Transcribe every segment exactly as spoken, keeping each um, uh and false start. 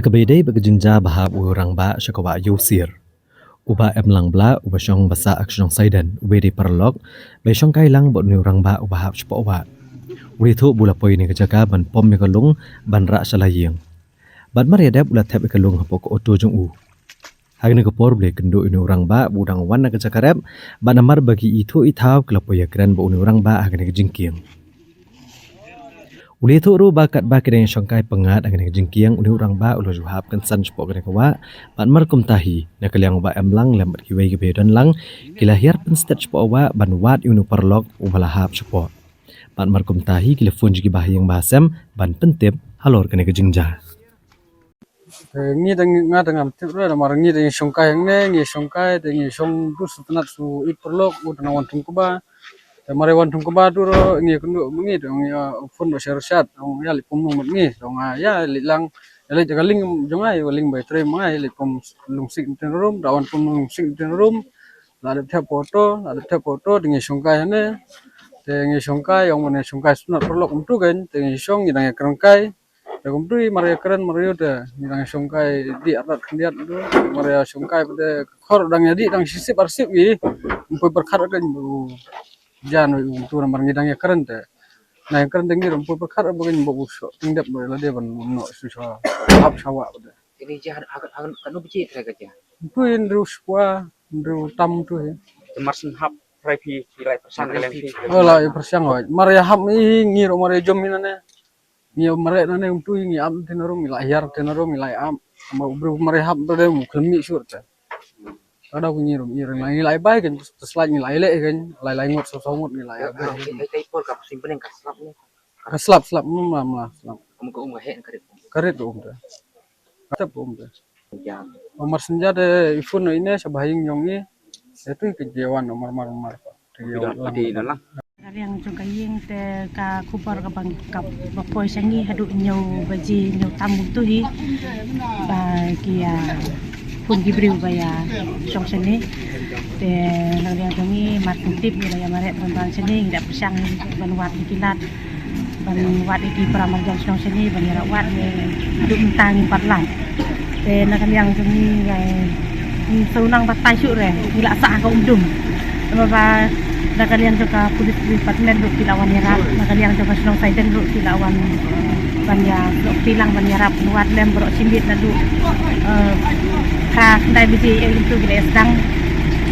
Kaba ïadei bad ka jingjia ba hap u rangbah sha ka wah Ïewsier, u Bah Emlang Blah, uba shong ba sah ha ka shnong Saiden, u ba dei paralok, ba ïashongkai lang bad une u rangbah uba hap shapoh wah. U la ïathuh ba u la poi na ka jaka ban pom ïa ka lung ban rah sha la ïing. Bad mar ïa dep u la thep ïa ka lung hapoh ka auto jong u. Ha kane ka por ba la ïakynduh ïa une u rangbah ba u dang wan na ka jaka rep, bad namar ba ki ithuh ithaw ki la poi ïakren bad une u rangbah ha kane ka jingkieng. U la ïathuh ruh ba katba ki dang ïashongkai pyngngad ha kane ka jingkieng, une u rangbah u la ju hap kynsan shapoh kane ka wah. Bad mar kumta hi, na ka liang u Bah Emlang lem bad kiwei kiba ïadon lang, ki la hiar pynstet shapoh wah ban wad ïa une u paralok uba la hap shapoh. Bad mar kumta hi ki la phone sha ki bahaïing bahasem ban pyntip halor kane ka jingjia. Te ngi dang, nga dang ngam tip ruh, namar ngi dang ïashongkai hangne, ngi ïashongkai, te ngi shong du shu tynnat shu ïeit paralok, u dang wan thung kba. Te mar ïa wan thung kba du ruh ngi ïakynduh ma ngi, te ong ïa phone bad sha Rashad, ong ïa leit pom lung bad ngi, te ong ïa leit lang, ïa leit ka lieng jong nga, ïa ka lieng ba trei ma nga, ïa leit pom lung sik ten room, da wan pom lung sik ten room. La dep thep auto, la dep thep auto, te ngi ïashongkai hangne. Te ngi ïashongkai, ong ban ïashongkai shu tynnat paralok kumtu kein, te ngi shong ngi dang ïakren kai. Te kumtu hi mar ïakren mar ïa te ngi dang ïashongkai dih artat khyndiat tu. Mar ïashongkai pat te ka khor dang ïadih dang shisip arsip ïa. Ym poi pyrkhat kein ba u jan u kumtu namar ngi dang ïakren te. Na ïakren te ngi ruh ym poi pyrkhat ba kein ba u shoh tyngdep ba la dei ban noh shu sha hap sha wah pat te. Ini jia ha, ha, ha, kano biji trai ka jia? Tu hynriew spah, hynriew tam tu hi. Te mar shen hap trai phi, phi lai pyrshang ka leng phi. Oh, lai pyrshang oi. Mar ïa hap hi ngi ruh mar ïa jom hi nane. Ngi ïa mar ïa nane um tu hi ngi ap tin rum, ngi la hiar tin rum, ngi la ap. Mar u briew mar ïa hap tu de um khlem mih shur te. Ka dau ngi rum, ngi rum ngi la bai kan, te slide ngi la leh kan, lai lai ngut, saw saw ngut ngi la bai. Ai, ai, ai, por ka pynshim pyneng ka slap ne. Ka slap, slap, mla, mla, slap. Kum ka um ka heh ka rit. Ka rit ka um te. Ka tep ka um te. Jam. Omar senja te i phone ine sha bahaïing jong i. Te tu ka je wan omar mar mar. Te je wan lang. Ka liang jong ka ïing te ka khubor kaba, kaba poi sha ngi haduh hynñiew baje hynñiew tam kumtu hi. Ba ki ïa phone ki briew ba ïa shong shane. Te na ka liang jong ngi mar pyntip ngi la ïa mareh ban wan shane, ngi la pyrshang ban wad ïa ki lad. Ban wad ïa ki para marjan shnong shane ban ïarap wad ne haduh mynta ngim pat lad. Te na ka liang jong ngi ngi shu nang batai shuh re, ngi la sah ha ka um dum. Namar ba na ka liang jong ka police department ruh ki la wan ïarap, na ka liang jong ka shnong Saiden ruh ki la wan ban ïa, ruh ki lang ban ïarap, wad lem baroh shi miet naduh, eh, phra khyndai baje ïa ngi tu ki la ïa sdang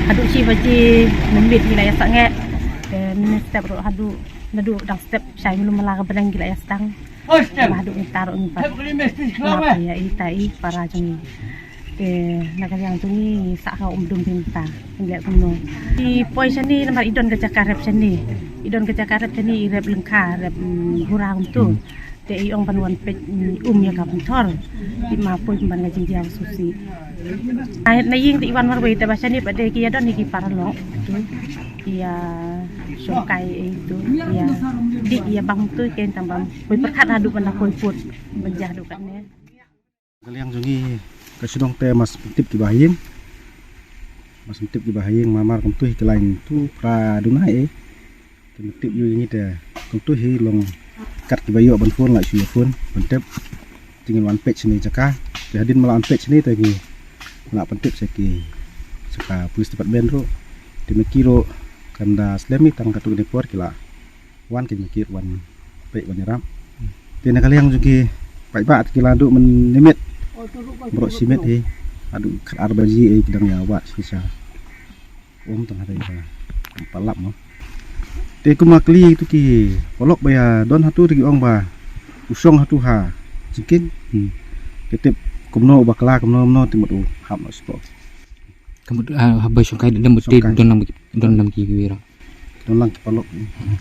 haduh shi baje mynmiet ki la ïa sangeh. Te mynne step ruh haduh naduh dang step shai mulu mala ka bneng ki la ïa sdang. Ba haduh ngi taruh ngi pat. Lap ïa ita i para jong ngi. Te na ka liang jong ngi sah ka um dum bynta. Ngi leh kumno. I poi shane namar i don ka jaka rep shane. I don ka jaka rep shane, i rep lyngkha, rep, mm, hura kumtu. Te i ong ban wan peit, mm, um ïa ka pynthor. Te ma poi ban ka jingjia susi. Ai, na ïing te i wan marwei te ba shane pat de ki ïa don ïa ki paralok. Ki ïa shongkai ïa itu, ïa dih ïa bam tu ken tang bam. Poi pyrkhat haduh ban da poi put ban jah haduh katne. Ka liang jong ngi ka shnong te mas pyntip ki bahaïing. Mas pyntip ki bahaïing marmar kumtu hi ka lain tu pra duna eh. Te pyntip ïa ngi te kumtu hi long kat ki ba ïoh ban phone la shu ïa phone ban tip. Te ngin wan peit shane jaka. Te hadien ma la wan peit shane te ngi la pyntip sha ki, sha ka police department ruh. Te ma ki ruh kam da slem i tang katto katne por ki la wan, ki ma ki ruh wan peit wan ïarap. Te na ka liang jong ki paidbah te ki la duh mynmiet baroh shi miet hi. Haduh khat ar baje eh ki dang ïa wad shisha. Um tang hata ïa ka palap mo. Te kum ma kylli tu ki paralok ba ïa don hatu te ki ong ba u shong hatu ha jingkieng. Hmm. Te tip kumno u bakla kumno kumno te mut u hap noh shapoh. Ka mut, ah, ha ba shongkai dang mut te shongkai. Don lang ki, don lang ki wira. Don lang ki paralok. Hmm.